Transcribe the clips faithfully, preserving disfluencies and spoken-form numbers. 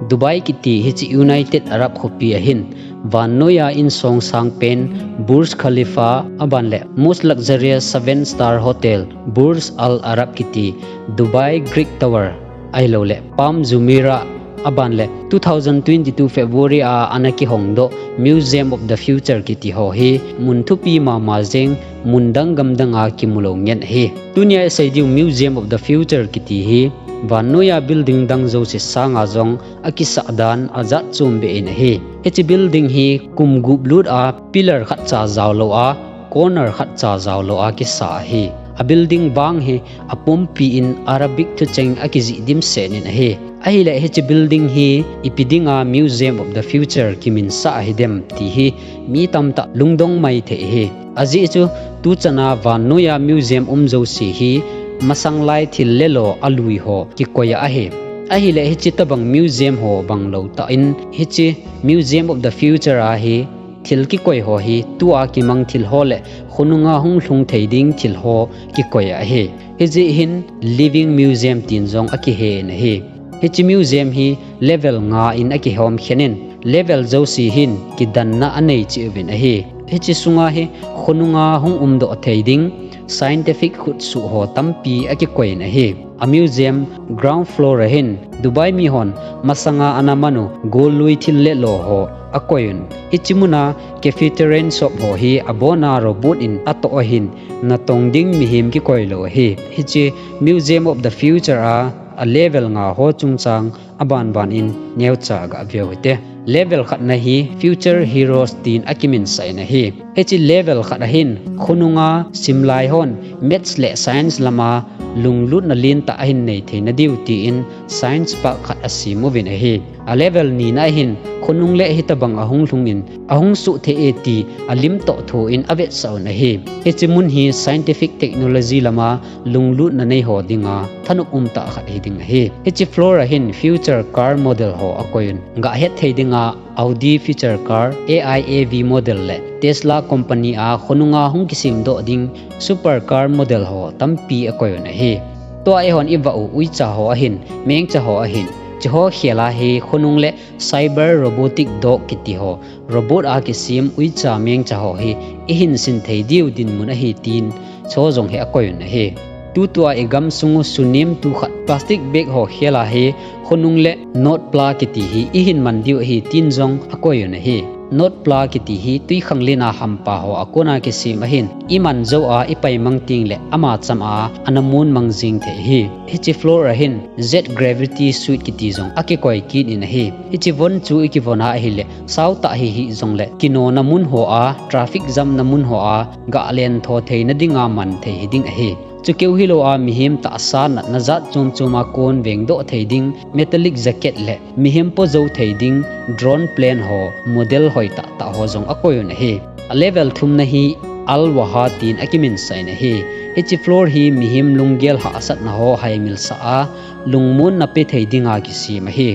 Dubai kiti hiche United Arab khopi ahin vannoiya insong sangpen Burj Khalifa, aban le most luxurious seven star hotel Burj Al Arab kiti, Dubai Greek Tower, ahilou le Palm Jumeirah, aban le two thousand twenty-two February a ana kihongdoh Museum of the Future kiti ho hi mun thupi mama jeng, mun dang gam dang a kimu lou ngen ahi. Tunia isei diu Museum of the Future kiti hi vannoiya building dang jouse sanga jong akisah dan ajat chom beh in ahi. Hiche building hi kum gup lut a pillar khat cha jao lou a, corner khat cha jao lou a kisa ahi. A building bang hi apumpi in Arabic thucheng akijih dimset in ahi. Ahile hiche building hi ipi dinga Museum of the Future kiminsah ahi dem ti hi mi tamtah lungdong mai thei ahi. Ajeh chu tuchana vannoiya museum um jouse hi masanglai thil le lo alui ho kikoi a ahi. Ahile hiche tobang museum ho bang lou tah in hiche Museum of the Future a hi thil kikoi ho hi tua kimang thil ho le khonunga hung lhung thei ding thil ho kikoi a ahi. Hijeh hin living museum tin jong akihen ahi. Hiche museum hi level nga in akihom khen in, level jouse hin kidanna anei cheh uvin ahi. Hiche sunga hi khonunga hung umdoh thei ding scientific khutsuh ho tampi akikoi in ahi. A museum ground floor a hin Dubai mi hon masanga ana man u gollui thil le lo ho akoi un. Hiche muna cafeteria shop ho hi abona robot in atoh ahin, natong ding mihem kikoi lou ahi. Hiche Museum of the Future a, a level nga ho chungchang aban ban in neocha gah veu hite. Level khatna hi Future Heroes tin akiminsah in ahi. Hiche level khat a hin khonunga simlai hon maths le science lama lunglutna lentah ahin nei theina diu tin science park khat asem uvin ahi. A level nina a hin khonung le hitobang ahung lhung in ahung suh thei e ti alim toh tho in avetsah un ahi. Hiche mun hi scientific technology lama lunglutna nei ho dinga thanop umtah khat hiding ahi. Hiche floor a hin future car model ho akoi un. Gah het thei dinga Audi future car, A I A V model le Tesla company a khonunga hung kisemdoh ding super car model ho tampi akoi un ahi. Tua eihon ivah u uicha ho a hin, mengcha ho a hin, hiche ho khel a hi khonung le cyber robotic dog kiti ho, robot a kisem uicha mengcha ho hi ihin sin thei diu dinmun ahi tin, hiche ho jong hi akoi un ahi. Tutua igamsung u sunemtu khat plastic bag ho khel a hi khonung le notepla kiti hi ihin man diu ahi tin jong akoi un ahi. Notepla kiti hi twikhanglen a hampa ho a kona kisem a hin, iman jou a ipaimang tengle ama cham a ana mun mang jing thei ahi. Hiche floor a hin jet gravity suit kiti jong akikoi kit in ahi. Hiche von chu ikivon a ahile, sautah hihih jongle kinona mun ho a, traffic jam na mun ho a gah lentho theina dinga man thei hiding ahi. Chukeu hilou a mihem tahsa natna jat chom chom a kon vengdoh thei ding metallic jacket le mihem po jou thei ding drone plane ho model hoitah tah ho jong akoi un ahi. A level thumna hi Al Waha tin akiminsah in ahi. Hiche floor hi mihem lunggel hahsatna ho haimilsah a lungmonna pe thei dinga kisem ahi.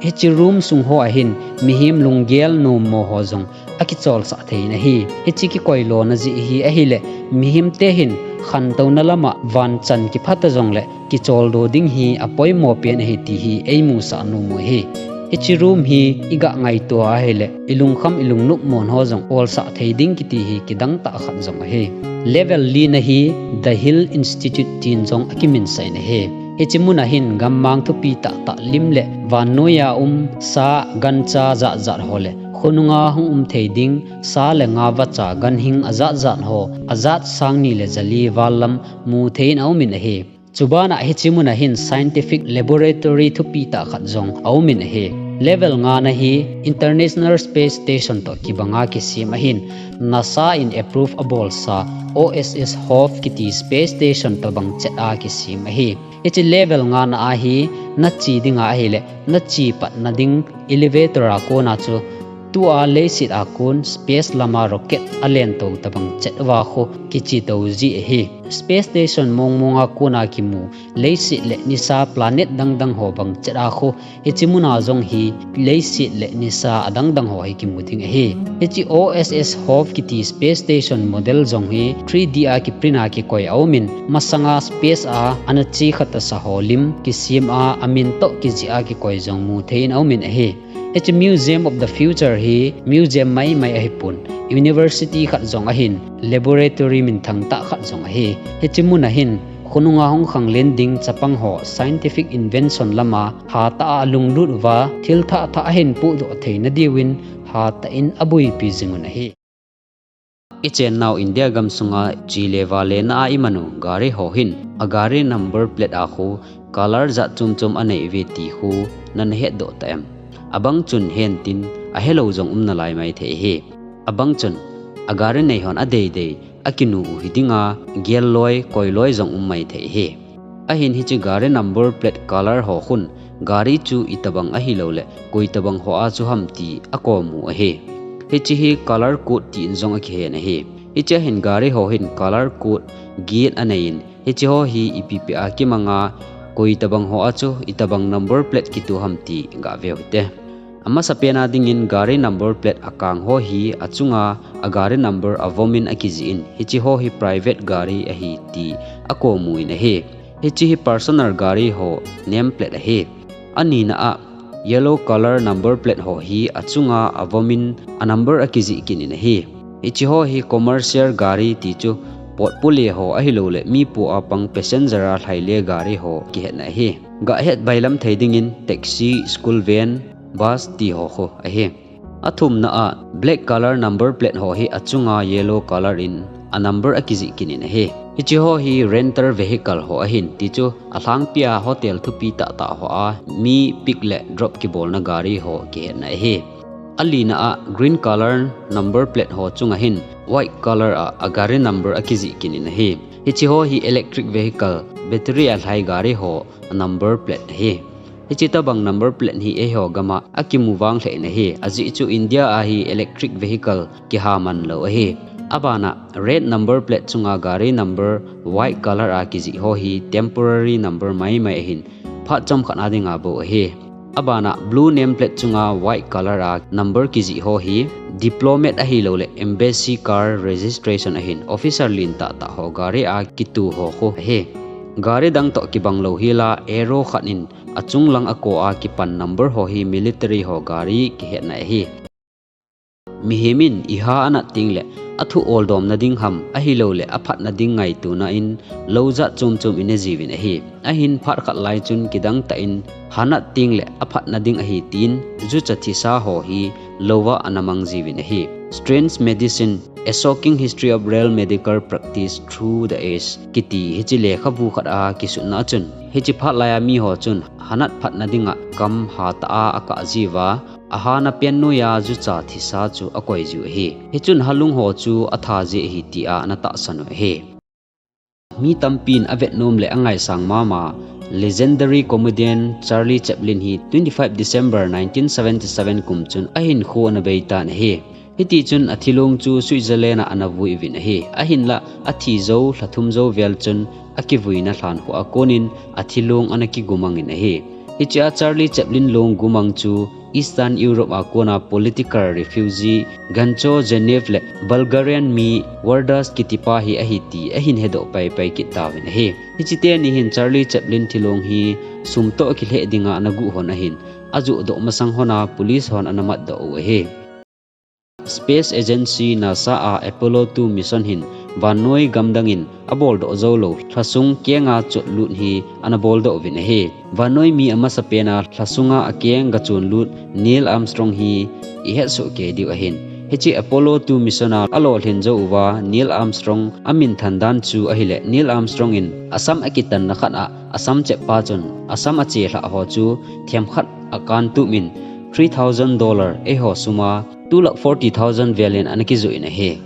Hiche room sung ho a hin mihem lunggel nommo ho jong akicholsah thei in ahi. Hiche kikoilona jeh hi ahile, mihemte hin khantouna lama vanchan kiphata jongle kicholdo ding hi apoimo pen ahi ti hi eimusah nom u ahi. Hiche room hi igah ngaito a ahile, ilungkham ilungnop mon ho jong olsah thei ding kiti hi kidangtah khat jong ahi. Level lina hi The Hill Institute tin jong akiminsah in ahi. Hiche mun a hin gammang thupi tahtah lim le vannoiya um sa gancha jatjat ho le khonunga hung um thei ding sa le nga vacha ganhing ajatjat ho ajat sang ni le jali val lam mu thei in aum in ahi. Chubana hiche mun a hin scientific laboratory thupi tah khat jong aum in ahi. Level ngana hi International Space Station toh kibanga kisem a hin NASA in approve abolsa O S S Hope kiti space station tobang chet a kisem ahi. Hiche level ngana a hi nache dinga ahile nache patna ding elevator a kona chu Tua leiset a kon space lama rocket a lentou tabang chet uva khu kichi tou ji ahi. Space station mong mong a kon a kimu leiset le nisa planet dang dang ho bang chet a khu hichi muna jong hi leiset le nisa adang dang ho hi kimu ding ahi. Hichi O S S Hope kiti space station model jong hi three D a kiprint a kikoi a um in, masanga space a ana chi khat a sa ho lim kisem a amin toh kijih a kikoi jong mu thei in a um in ahi. Hichi Museum of the Future hi museum mai mai ahi pon, university khat jong ahin, laboratory minthang tah khat jong ahi. Hichi mun ahin, khonunga hung khanglen ding chapang ho scientific invention lama hatah a alunglut uva, thil thah thah ahin pudoh theina diuvin hatah in abuipi jing un ahi. I chennau India gam sunga chi le va lena a i manu gari ho hin a gari number plate a khu color jat chom chom a nei uve ti khu nana hetdoh ta em? Abang chun hen tin ahelou jong um nalai mai thei hi. Abang chun a gari nei hon a deidei a kinu u hi dinga gel loi koi loi jong um mai thei hi. Ahin hichi gari number plate color ho khun gari chu itabang ahilou le koi tabang ho a chu ham ti akomu ahi. Hichi hi color code tin jong akihen ahi. Hichi ahin gari ho hin color code get anei in, hichi ho hi ipi pi a kimanga koi tabang ho a chu itabang number plate kitu ham ti gave u hite. Amasa pena dingin gari number plate akang ho hi achunga a gari number avomin akijih in, hichi ho hi private gari ahi ti akomu in ahi. Hichi hi personal gari ho name plate ahi. Anina a yellow color number plate ho hi achunga avomin a number akijih kit in ahi. Hichi ho hi commercial gari ti chu potpule ho ahilou le mi pu a pang passenger a lhaile gari ho kihetna ahi. Gahet bailam thei dingin taxi, school van, bus ti ho khu ahi. Athumna a black color number plate ho hi achunga yellow color in a number akijih kit in ahi. Hichi ho hi rental vehicle ho ahin ti chu alhangpi a hotel thupi tah tah ho a mi pick le drop kibolna gari ho kihetna ahi. Alina a green color number plate ho chunga hin white color a a gari number akijih kit in ahi. Hichi ho hi electric vehicle, battery a lhai gari ho a number plate ahi. Hichi tabang number plate hi eiho gama akimu vang lheh in ahi. Ajeh chu India a hi electric vehicle kiha man lou ahi. Abana red number plate chunga gari number white color a kijih ho hi temporary number mai mai ahin phat chomkhat a dinga bou ahi. Abana blue name plate chunga white color a number kijih ho hi diplomat ahilou le embassy car registration ahin officer len tah tah ho gari a kitu ho khu ahi. Gari dang toh kibang lou hi la arrow khat in achung lang a ko a kipan number ho hi military ho gari kihetna ahi. Mihem in iha anat teng le athu oldomna ding ham ahilou le aphatna ding ngaitona in lou jat chom chom ine jiuvin ahi. Ahin phat khat lai chun kidang tah in hanat teng le aphatna ding ahi tin jucha thisa ho hi lou a ana mang jiuvin ahi. Strange Medicine, A Shocking History of Real Medical Practice Through the Ages kiti hichi lekhabu khat a kisutna chun hichi phat lai a mi ho chun hanat phatna dinga kam hatah a akah jiuva, ahana pen noiya jucha thisa chu akoi jiu ahi. Hichun halung ho chu atha ji ahi tia ana tahsan u ahi. Mi tampin avet nom le angaisang mama legendary comedian Charlie Chaplin hi twenty-five December nineteen seventy-seven kum chun ahinkho ana beitan ahi. Hitichun athilong chu Switzerland a ana vui uvin ahi. Ahinla athi jou lha thum jou vel chun akivuina lhankhuh a konin athilong ana kigumangin ahi. Hichea Charlie Chaplin long gumang chu Eastern Europe a kona political refugee gancho Genev le Bulgarian mi Wardas kitipa hi ahi ti ahin hedoh paipai kit tauvin ahi. Hichiteni hin Charlie Chaplin thilong hi sum toh kilheh dinga ana guh hon ahin, ajoh doh masang hona police hon ana matdoh u ahi. Space Agency NASA a Apollo two mission hin vannoi gamdangin aboldoh joulou lhasung kenga chotlut hi ana boldoh uvin ahi. Vannoi mi amasa pena lhasunga akeng gachonlut Neil Armstrong hi ihet soh kei diu ahin. Hiche Apollo two mission a alolhin jou uva Neil Armstrong amin thandan chu ahile, Neil Armstrong in asam akitanna khat a asam cheppa chun asam achelhah ho chu themkhat akan tup in three thousand dollar, eiho suma two lakh forty thousand velin ana kijoh in ahi.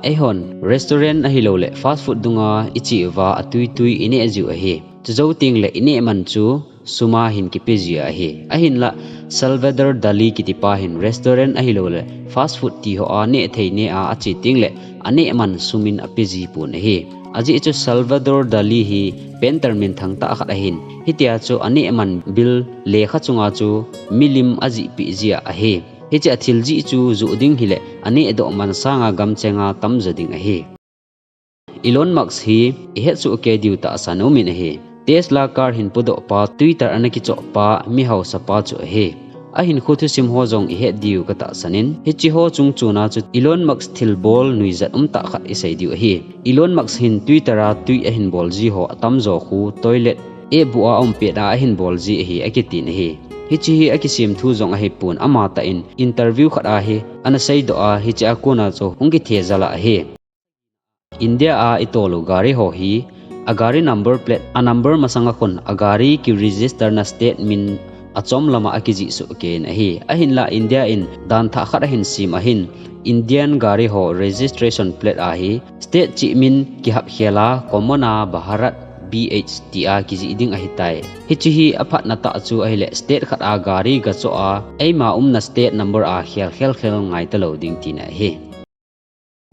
Eihon restaurant ahilouleh fast food dunga iche uva atui tui ineh jiu ahi. Chujou tengle ineh man chu sum a hin kipe ji ahi. Ahinlah Salvador Dali kitipa hin restaurant ahilouleh fast food ti ho a neh thei neh a ache tengleh aneh man sum in ape ji pon ahi. Ajeh chu Salvador Dali hi painter minthang tah khat ahin, hitia chu aneh man bill lekha chunga chu milim ajih peh jia ahi. Hiche athil jih chu joh ding hileh aneh doh man sanga gamchenga tamjo ding ahi. Elon Musk hi ihet soh kei diu tahsan um in ahi. Tesla car hin podoh pa, Twitter ana kichoh pa, mi hausa pa chu ahi. Ahinkho thusim ho jong ihet diu katahsan in, hiche ho chungchon a chu Elon Musk thilbol nuijat um tah khat isei diu ahi. Elon Musk hin Twitter a tweet ahin bol ji ho atamjo khu toilet, eh, bu a um pet a ahin bol ji ahi akitin ahi. Hiche hi akisem thu jong ahipon, amatah in interview khat a hi ana seidoh a, hiche a kona chu hung kithejal a ahi. India a itol u gari ho hi, a gari number plate, a number masanga khun a gari kiregister na state min achom lama akijih soh kei in ahi. Ahinlah India in dan thah khat ahin sem ahin, Indian gari ho registration plate a hi state chih min kihap khel a, common a Bharat B H tia kijih ding ahitai. Hiche hi aphatna tah chu ahileh state khat a gari gachoh a, eima umna state number a khel khel khel ngai talou ding tina ahi.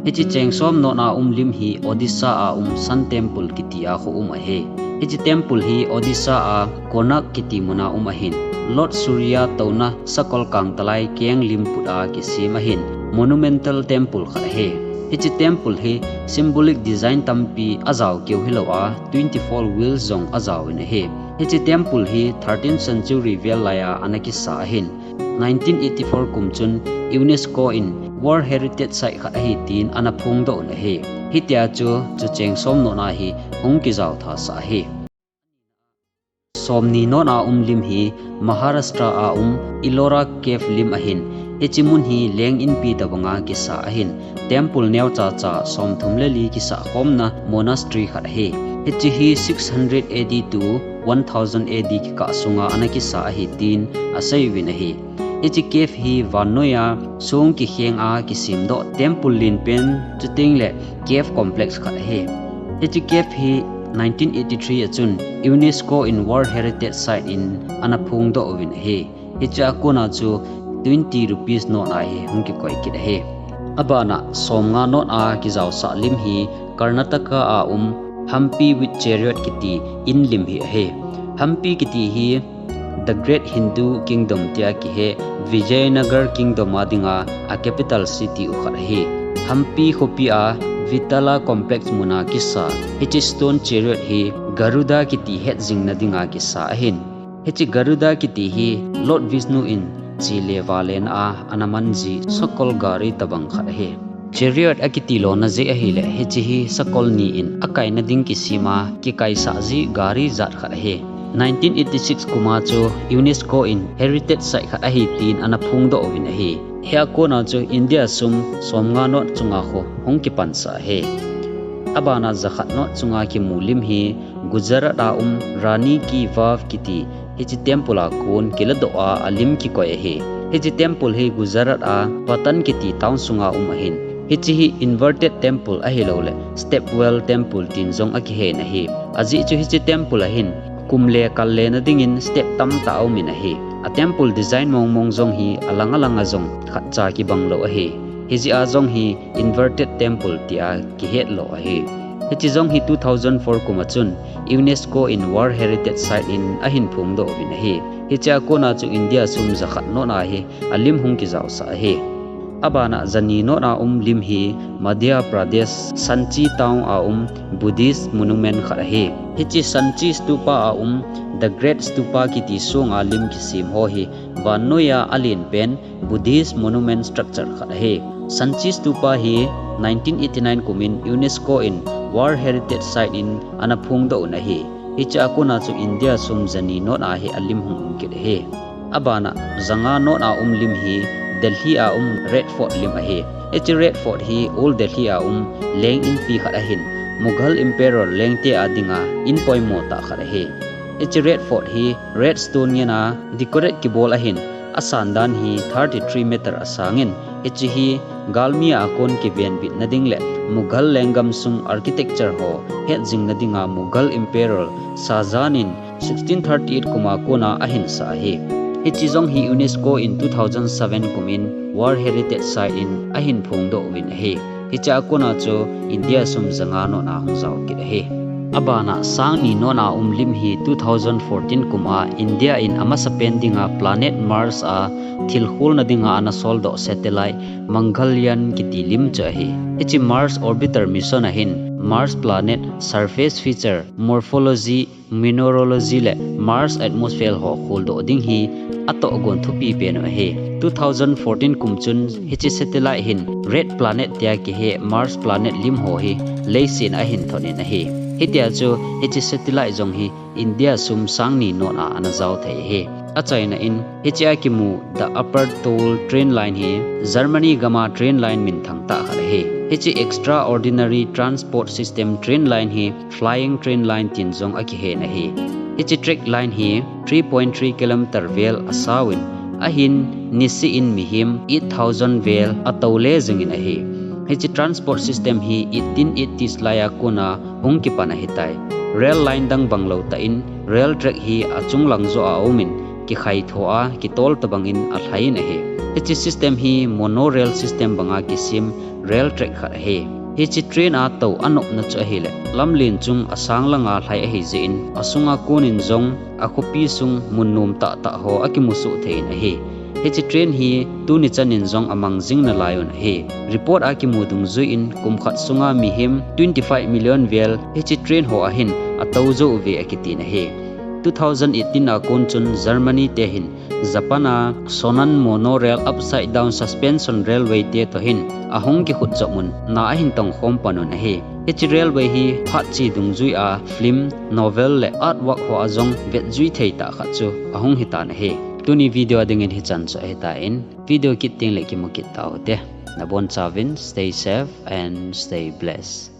Hiche cheng som nona um lim hi Odisha a um Sun Temple kiti a khu um ahi. Hiche temple hi Odisha a Konark kiti muna um ahin, Lord Surya touna sakol kangtalai keng lim put a kisem ahin, monumental temple khat ahi. Hiche temple hi symbolic design tampi ajao keu hilou a, twenty-four wheels jong ajao in ahi. Hiche temple hi thirteenth century vel lai a ana kisa ahin, nineteen eighty-four kum chun UNESCO in World Heritage Site khat ahi tin ana phongdoh un ahi. Hitia chu, chu cheng som nona hi hung kijao thasah ahi. Somni nona um lim hi Maharashtra a um Ellora Cave lim ahin, hiche mun hi leng inpi tobanga kisa ahin, temple neocha cha somthum le li kisah khomna monastery khat ahi. Hiche hi six hundred A D to one thousand A D kikah sunga ana kisa ahi tin asei uvin ahi. Hiche cave hi vannoi a song kikheng a kisemdoh temple lenpen chuteng le cave complex khat ahi. Hiche cave hi nineteen eighty-three a chun UNESCO in World Heritage Site in ana phongdoh uvin ahi. Hiche a kona chu twenty rupees note a hi hung kikoi kit ahi. Abana somnga note a kijaosah lim hi Karnataka a um Hampi with Chariot kiti in lim hi ahi. Hampi kiti hi The Great Hindu Kingdom tia kihe Vijayanagar Kingdom a dinga a capital city u khat ahi. Hampi khopi a Vitala Complex muna kisa hiche stone chariot hi Garuda kiti hetjingna dinga kisa ahin. Hiche Garuda kiti hi Lord Vishnu in chele valena a ana manji sakol gari tobang khat ahi. Chariot akiti lona jeh ahileh hiche hi sakol ni in akaina ding kisema kikaisah ji gari jat khat ahi. Nineteen eighty-six kuma chu UNESCO in Heritage Site khat ahi tin ana phongdoh uvin ahi. Hia kona chu India sum somnga note chunga khu hung kipansah ahi. Abana jakhat note chunga kimu lim hi Gujarat a um Rani Ki Vav kiti hiche temple a kon kiladoh a alim kikoi ahi. Hiche temple hi Gujarat a Patan kiti town sunga um ahin. Hiche hi inverted temple ahilouleh step well temple tin jong akihen ahi. Ajeh chu hiche temple a hin kum le kal lena dingin step tamtah aumin ahi. A temple design mongmong jong hi alang alanga jong khatcha kibanglou ahi. Hijeh a jong hi inverted temple tia kihetlou ahi. Hiche jong hi two thousand four kuma chun UNESCO in World Heritage Site in ahin phongdoh uvin ahi. Hiche a kona chu India sum jakhat note a hi alim hung kijaosah ahi. Abana jani note a um lim hi Madhya Pradesh Sanchi town a um Buddhist monument khat ahi. Hiche Sanchi Stupa a um The Great Stupa kiti songa lim kisem ho hi vannoiya alenpen Buddhist monument structure khat ahi. Sanchi Stupa hi nineteen eighty-nine kumin UNESCO in World Heritage Site in ana phongdoh un ahi. Hiche a kona chu India sum jani note a hi alim hung um kit ahi. Abana janga note a um lim hi Delhi a um Red Fort lim ahi. Hiche Red Fort hi Old Delhi a um leng inpi khat ahin, Mughal Emperor lengte a dinga in poimo tah khat ahi. Hiche Red Fort hi red stone ngena decorate kibol ahin, asan dan hi thirty-three meter asangin, hiche hi galmi a kon kivenbitna ding le Mughal lenggam sung architecture ho hetjingna dinga Mughal Emperor Shah Jahan in sixteen thirty-eight kum a kona ahin sah ahi. Hiche jong hi UNESCO in two thousand seven kum in World Heritage Site in ahin phongdoh uvin ahi. Hiche a kona chu India sum janga nona hung jao kit ahi. Abana sang ni nona um lim hi two thousand fourteen kum a India in amasapen dinga planet Mars a thil kholna dinga ana soldoh satellite Mangalyaan kiti lim chu ahi. Hiche Mars Orbiter Mission ahin Mars planet surface feature, morphology, mineralogy le Mars atmosphere ho kholdoh ding hi atohgon thupi pen u ahi. Two thousand fourteen kum chun hiche satellite hin red planet tia kihe Mars planet lim ho hi leiset a ahin thot in ahi. Hitia chu hiche satellite jong hi India sum sang ni nona ana jao thei ahi. Achaina in hiche a kimu The Upper Thule Train Line hi Germany gama train line minthang tah khat ahi. Hiche extraordinary transport system train line hi flying train line tin jong akihen ahi. Hiche track line hi three point three kilometer vel asauvin, ahin niseh in mihem eight thousand vel atoule jingin ahi. Hiche transport system hi eighteen eighties laiya kona hung kipan ahitai. Rail line dang bang lou tah in rail track hi achung lang joh a aumin, kikhai tho a kitol tobang in alhai in ahi. Hiche system hi monorail system banga kisem rail track khat ahi. Hiche train a tou anopna chu ahile, lamlen chung asang langa lhai ahi jeh in, asunga konin jong akhopi sung mun nom tah tah ho akimusoh thei in ahi. Hiche train hi tuni chanin jong amang jing nalai un ahi. Report a kimu dungjui in kum khat sunga mihem twenty-five million vel hiche train ho a hin atou jou uve akitin ahi. Two thousand eighteen a kon chun Germany te hin Japan a Sonan monorail upside down suspension railway te toh hin ahung kikhut jop un na ahin tongkhom pan un ahi. Hiche railway hi phat che dungjui a film, novel le artwork ho a jong vetjui thei tah khat chu ahung hitan ahi. Tuni video a dingin hichan chu ahitan, video kit teng le kimu kit taute. Nabonchauvin stay safe and stay blessed.